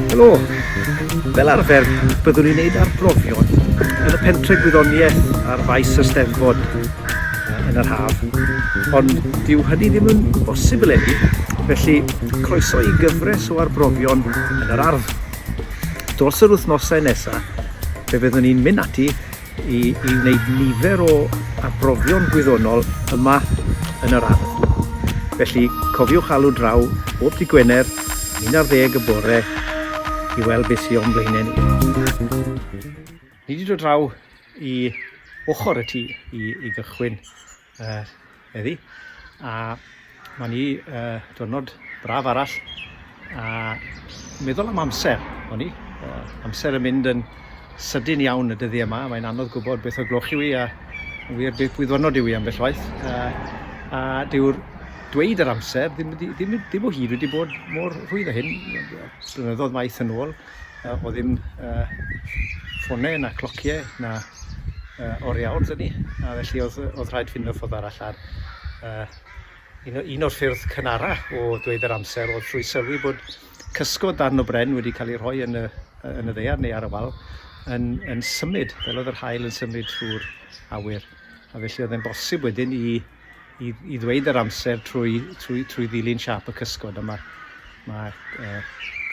Helo! Fel arfer, byddwn ni'n neud arbrofion yn y pentre gwyddoniaeth ar faes y Steddfod yn yr haf, ond dyw hynny ddim yn bosib eleni, felly croeso i gyfres o arbrofion yn yr ardd. Dros yr wythnosau nesaf, fe fyddwn ni'n mynd ati i, i wneud nifer o arbrofion gwyddonol yma yn yr ardd. Felly cofiwch alw draw bob dydd Gwener am 11 y bore i weld beth sydd o'n blaenau ni. Ni wedi dod draw i ochr y tŷ i, i gychwyn uh, heddi. A mae ni uh, diwrnod braf arall a meddwl am amser o'n i. Uh, amser yn mynd yn sydyn iawn y dyddiau yma. Mae'n anodd gwybod beth o gloch yw i a wir beth bwydwyrnod yw i ambell waith. Uh, a dyw'r dweud yr amser ddim, ddim, ddim o hyd wedi bod mor rhwydd â hyn. Blynyddoedd maith yn ôl, uh, o ddim uh, ffonau na clociau na uh, oriawr 'da ni, a felly oedd, oedd rhaid ffindo ffordd arall ar uh, un, un o'r ffyrdd cynara o dweud yr amser oedd trwy sylwi bod cysgod darn o bren wedi cael ei rhoi yn y, yn y ddaear neu ar y wal yn, yn symud, fel oedd yr haul yn symud trwy'r awyr. A felly oedd e'n bosib wedyn i i, i ddweud yr amser trwy, trwy, trwy ddilyn siâp y cysgod. A mae, mae uh,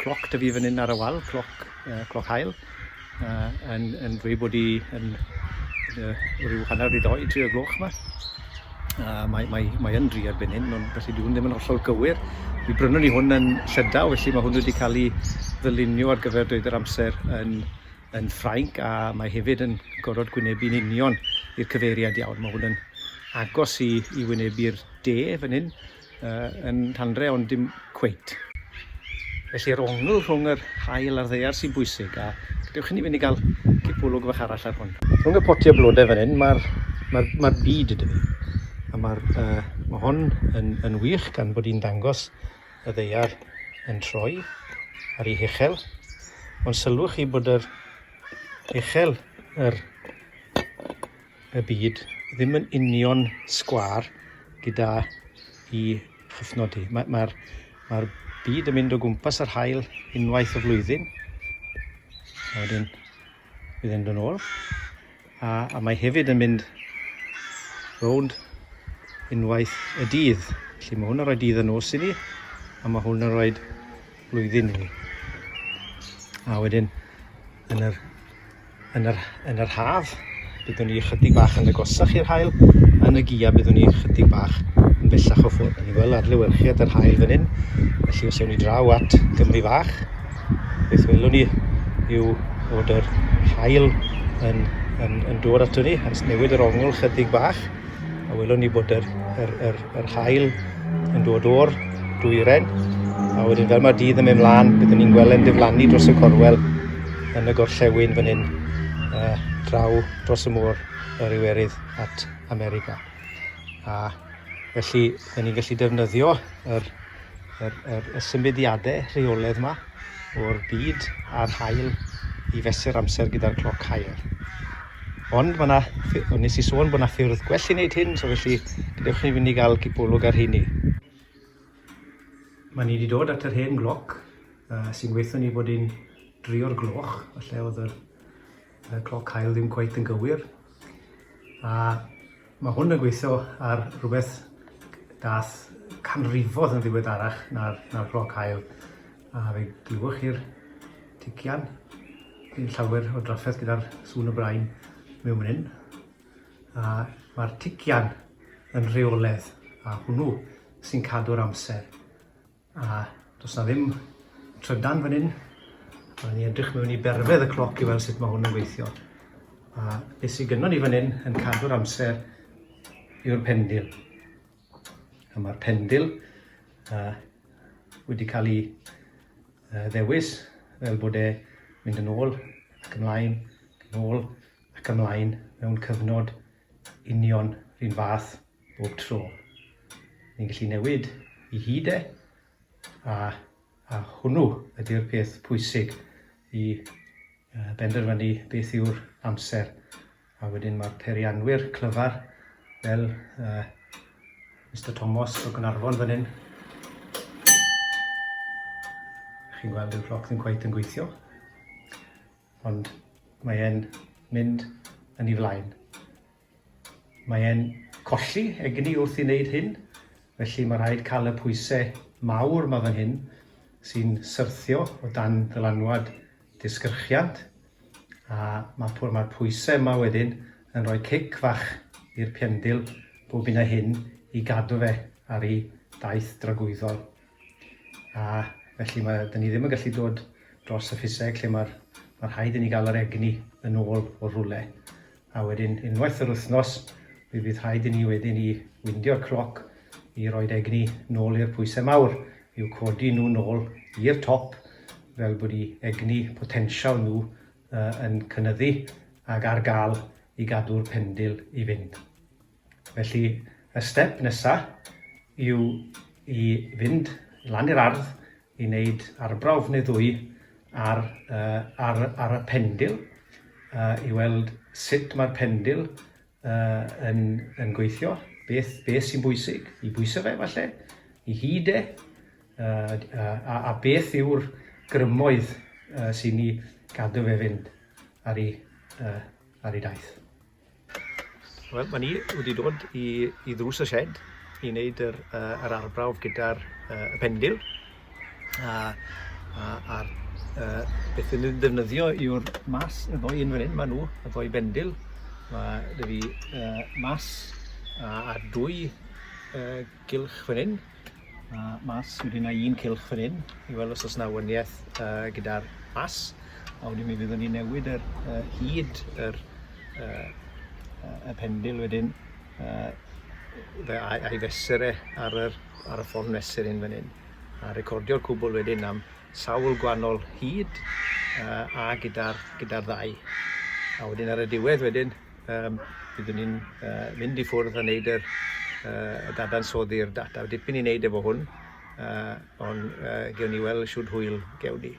cloc dy fi fan hyn ar y wal, cloc, uh, cloc haul, uh, yn, yn dweud bod i yn uh, rhyw hanner i ddoi, tri o gloch yma. Uh, mae, mae, mae yn dri erbyn hyn, ond felly dwi ddim yn hollol gywir. Mi brynwn ni hwn yn Llydaw, felly mae hwn wedi cael ei ddylunio ar gyfer dweud yr amser yn yn Ffrainc a mae hefyd yn gorfod gwynebu'n union i'r cyfeiriad iawn. Mae hwn yn agos i, i wynebu'r de fan hyn uh, yn Llandre, ond dim cweit. Felly'r ongl rhwng yr haul a'r ddaear sy'n bwysig, a gadewch i ni fynd i gael cipolwg fach arall ar hwn. Rhwng y potiau blodau fan hyn, mae'r mae, mae byd ydy fi. A mae'r, uh, mae hon yn, yn wych gan bod hi'n dangos y ddaear yn troi ar ei hechel, ond sylwch chi bod yr hechel yr, y byd ddim yn union sgwâr gyda i chyfnod hi. Mae'r mae, mae byd yn mynd o gwmpas yr haul unwaith y flwyddyn, a wedyn Bydd e'n dod nôl. A, a mae hefyd yn mynd rownd unwaith y dydd. Felly mae hwn yn rhoi dydd a nos i ni, a mae hwn yn rhoi blwyddyn i ni. A wedyn, yn yr, yn yr, yn yr haf, byddwn ni ychydig bach yn agosach i'r haul, yn y gia byddwn ni ychydig bach yn bellach o ffwrdd. Ni'n gweld adlewyrchiad yr haul fan hyn, felly os ewn ni draw at Gymru Fach, Beth welwn ni yw bod yr haul yn, yn, yn dod ato ni, yn newid yr ongl chydig bach, a welwn ni bod yr, yr, yr, yr haul yn dod o'r dwyren, a wedyn fel mae'r dydd yn mynd mlaen, byddwn ni'n gweld e'n diflannu dros y corwel yn y gorllewin fan hyn, uh, draw dros y môr yr Iwerydd at America. A felly, dyn ni'n gallu defnyddio yr yr, yr, y symudiadau rheolaidd yma o'r byd a'r haul i fesur amser gyda'r cloc haul. Ond mae yna, nes i sôn bod yna ffyrdd gwell i wneud hyn, so felly gadewch ni fynd i gael gipolwg ar rheini. Mae ni wedi dod at yr hen gloc uh, sy'n gweithio ni bod hi'n drio'r gloch, falle oedd yr y cloc haul ddim cweit yn gywir. A mae hwn yn gweithio ar rhywbeth dath canrifodd yn ddiweddarach na'r, na'r cloc haul. A fe glywch chi'r tician. Fi'n llawer o drafferth gyda'r sŵn y brain mewn fan hyn. A mae'r tician yn rheoledd a hwnnw sy'n cadw'r amser. A does na ddim trydan fan hyn. Mae'n ni edrych mewn i berfedd y cloc i weld sut mae hwn yn gweithio. A beth sydd gynnon ni fan hyn yn cadw'r amser yw'r pendil. A mae'r pendil uh, wedi cael ei uh, ddewis fel bod e mynd yn ôl ac ymlaen, ac yn ôl ac ymlaen mewn cyfnod union rhywun fath bob tro. Ni'n gallu newid i hyd e, a, a hwnnw ydy'r peth pwysig i uh, benderfynu beth yw'r amser. A wedyn mae'r peirianwyr clyfar fel Mister Thomas o Gaernarfon fan hyn. Chi'n gweld yw'r cloc ddim cweit yn gweithio, ond mae e'n mynd yn ei flaen. Mae e'n colli egni wrth i wneud hyn, felly mae rhaid cael y pwysau mawr ma fan hyn sy'n syrthio o dan ddylanwad disgyrchiant, a mae'r mae pwysau yma wedyn yn rhoi cic fach i'r pendil bob un a hyn i gadw fe ar ei daith dragwyddol. A felly mae, dyn ni ddim yn gallu dod dros y ffiseg lle mae'r mae rhaid i ni gael yr egni yn ôl o rhywle. A wedyn unwaith yr wythnos, mi fydd rhaid i ni wedyn i windio'r cloc i roed egni nôl i'r pwysau mawr, i'w codi nhw nôl i'r top fel bod i egni potensial nhw yn cynyddu ag ar gael i gadw'r pendil i fynd. Felly y step nesa yw i fynd lan i'r ardd i wneud arbrawf neu ddwy ar, uh, ar, ar y pendil uh, i weld sut mae'r pendil uh, yn, yn gweithio, beth, beth sy'n bwysig, i bwyso fe falle, i hyd e, uh, a, a beth yw'r grymoedd uh, sy'n ni gadw fe fynd ar ei, uh, ar ei daith. Wel, mae ni wedi dod i, i ddrws y shed i wneud yr, uh, yr arbrawf gyda'r uh, y pendil. A, a, a'r uh, beth yn ddefnyddio yw'r mas, y ddoi un fan hyn, maen nhw, y ddoi bendil. Mae dy fi uh, mas a, a dwy uh, gylch fan hyn, a mas wedyn a un cylch fan hyn i weld os oes 'na waniaeth uh, gyda'r mas. A wedyn mi fyddwn ni'n newid yr uh, hyd yr, uh, y pendil wedyn uh, fe, a'i fesur e ar, yr, ar y ffon mesur hyn fan hyn. A recordio'r cwbl wedyn am sawl gwahanol hyd uh, a gyda'r gyda ddau. A wedyn ar y diwedd wedyn, um, byddwn ni'n uh, mynd i ffwrdd a wneud yr, uh, y dadansoddi'r data. Dipyn i wneud efo hwn, uh, ond uh, gewn ni weld siwd hwyl gewn ni.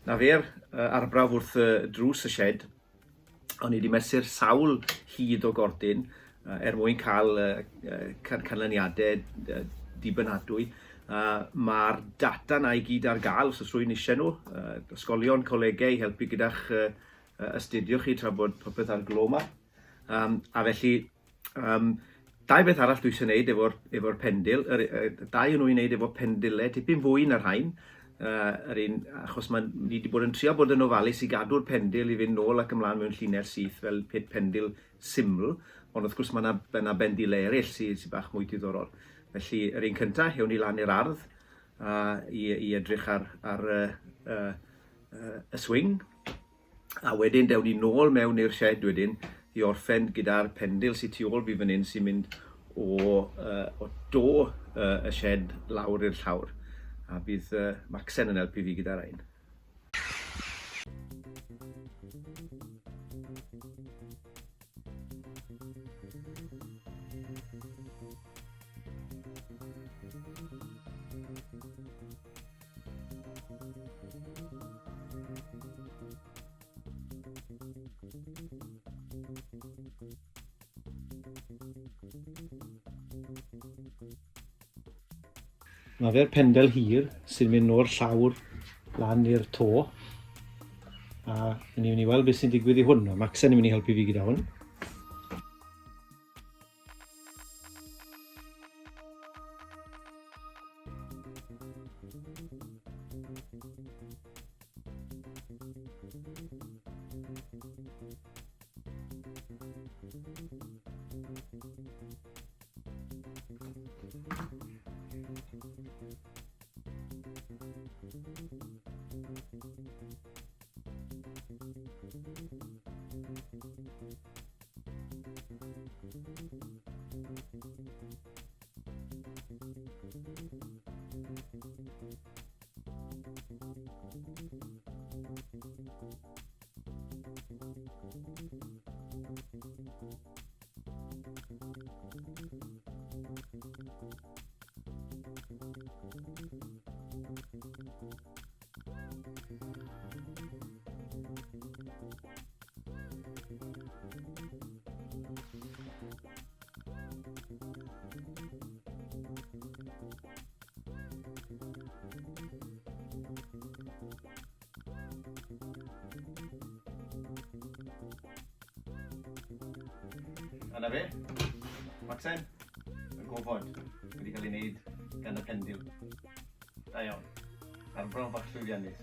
Na fe'r arbrawf wrth y drws y shed. O'n i wedi mesur sawl hyd o gordyn er mwyn cael canlyniadau dibynadwy. Mae'r data 'na i gyd ar gael os oes rhywun eisiau nhw, ysgolion, colegau i helpu gyda'ch astudio chi tra bod popeth ar glo 'ma. A felly dau beth arall dwi eisiau gwneud efo'r efo pendil, yr, dau o'n nhw i wneud efo pendilau tipyn fwy na'r rhain, yr un, achos mae ni wedi bod yn trio bod yn ofalus i gadw'r pendil i fynd nôl ac ymlaen mewn llinell syth fel pit pendil syml, ond wrth gwrs mae yna, yna bendilau eraill sydd sy bach mwy diddorol. Felly, yr un cyntaf, hewn ni lan i'r ardd i, i edrych ar, ar y swing, A wedyn dewn ni nôl mewn i'r shed wedyn i orffen gyda'r pendil sy tu ôl fi fan hyn sy'n mynd o, uh, o do uh, y shed lawr i'r llawr. A bydd uh, Maxen yn helpu fi gyda'r ein. Mae fe'r pendel hir sy'n mynd o'r llawr lan i'r to. A ni'n mynd i weld beth sy'n digwydd i hwn. Mae Maxen yn mynd i helpu fi gyda hwn. A na fe, Maxen, y gofod wedi cael ei wneud gan y pendil. Da iawn. Arbrawf bach llwyddiannus.